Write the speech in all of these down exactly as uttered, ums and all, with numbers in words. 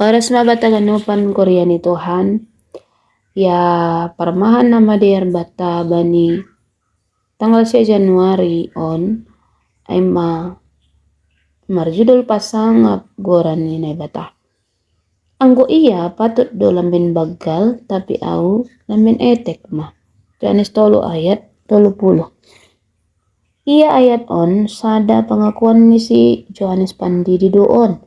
Horas ma bata ganupan kuria ni Tuhan. Ya, parmahan na madear bata bani tanggal sia Januari on, ai ma marjudul Pasangap goran ni Naibata. Anggo ia patut do lambin banggal, tapi au lambin etek ma. Johannes tolu ayat tolu puluh. Ia ayat on sada pangakuan ni si Johannes Pandidi do on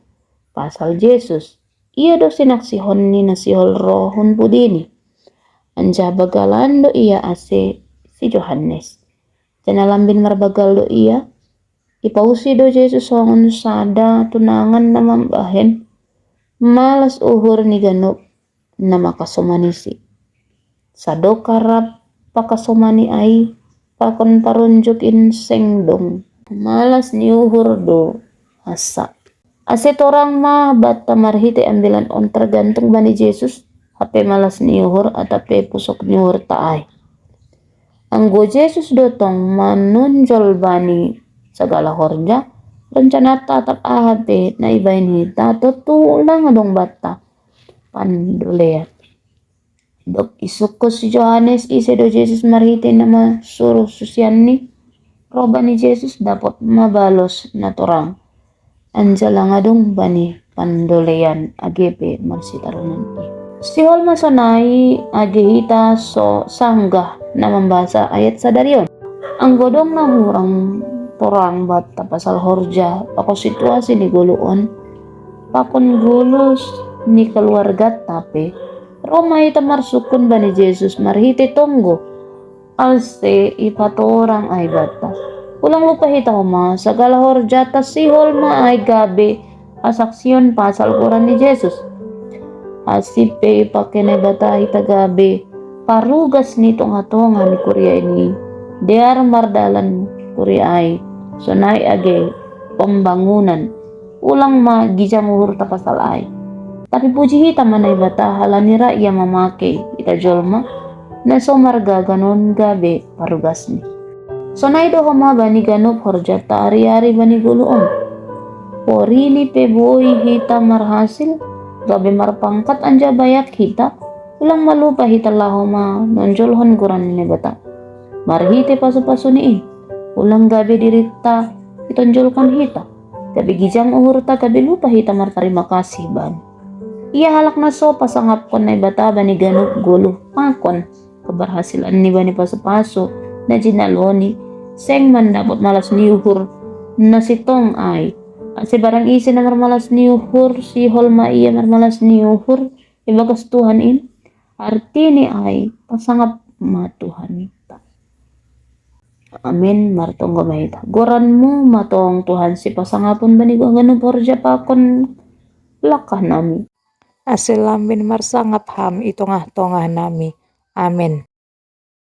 pasal Jesus. Ia do sinaksihon ni na sihol ro hun pudini. Anjaha banggalan do ia ase si Johannes. Janah lambin marbanggal do ia. Ipausi do Jesus songon sada tunangan na mambahen malas uhur ni ganup na makasomanisi. Sadokah rap pakasomani ai pakon parunjuk in seng dong. Malas ni uhur do asa. Ase torang ma banta marhite ambilan on tergantung bani Jesus, hape malas ni uhur atape pusok ni uhurta ai. Anggo Jesus do tong manonjol bani sagala horja, rencanata atap aha pe na ibahen hita tontu ulang adong banta pandolean. Dok isungkun si Johannes ise do Jesus marhite na masuruh susianni, ro bani Jesus dapot ma balos na torang. Anjaha lang adong bani pandolean age pe marsitaronon i. Sihol ma sonai age hita so sanggah na mambasa ayat sadari on. Anggo dong na hurang torang banta pasal horja pakon situasi ni goluh on, pakon goluh ni keluarganta pe, ro ma hita marsungkun bani Jesus marhite tonggo. Ase ipatorang ai banta. Ulang lupa hita homa, sagala horjata sihol ma ai gabe hasaksion pasal goran ni Jesus. Ase pe ipake Naibata hita gabe parugas ni tonga-tonga ni kuria i, dear mardalan kuria i, sonai age pembangunan. Ulang ma gijang uhurta pasal ai. Tapi puji hita ma Naibata halani ra ia mamake hita jolma na so margagan on gabe parugasni. Sonai do homa bani ganup horjata ari-ari bani goluh on. Porini pe boi hita marhasil, gabe marpangkat anjaha bayak hita, ulang ma lupa hita laho manonjolhon goran ni Naibata. Marhite pasu-pasuni i, ulang gabe dirinta itonjolhon hita, gabe gijang uhurta, gabe lupa hita martarima kasih bani. Ia halak na so pasangapkon Naibata bani ganup goluh pakon keberhasilanni bani pasu-pasu na jinaloni, seng mandapot malas ni uhur na sintong ai. Ase barang ise na marmalas ni uhur, sihol ma ia marmalas ni uhur ibagas Tuhan in. Artini ai, pasangap ma Tuhanta. Amen. Martonggo ma hita. Goranmu ma tong Tuhan sipasangapon bani ganup horja pakon langkah nami. Ase lambin marsangap Ham i tongah-tongah nami. Amen.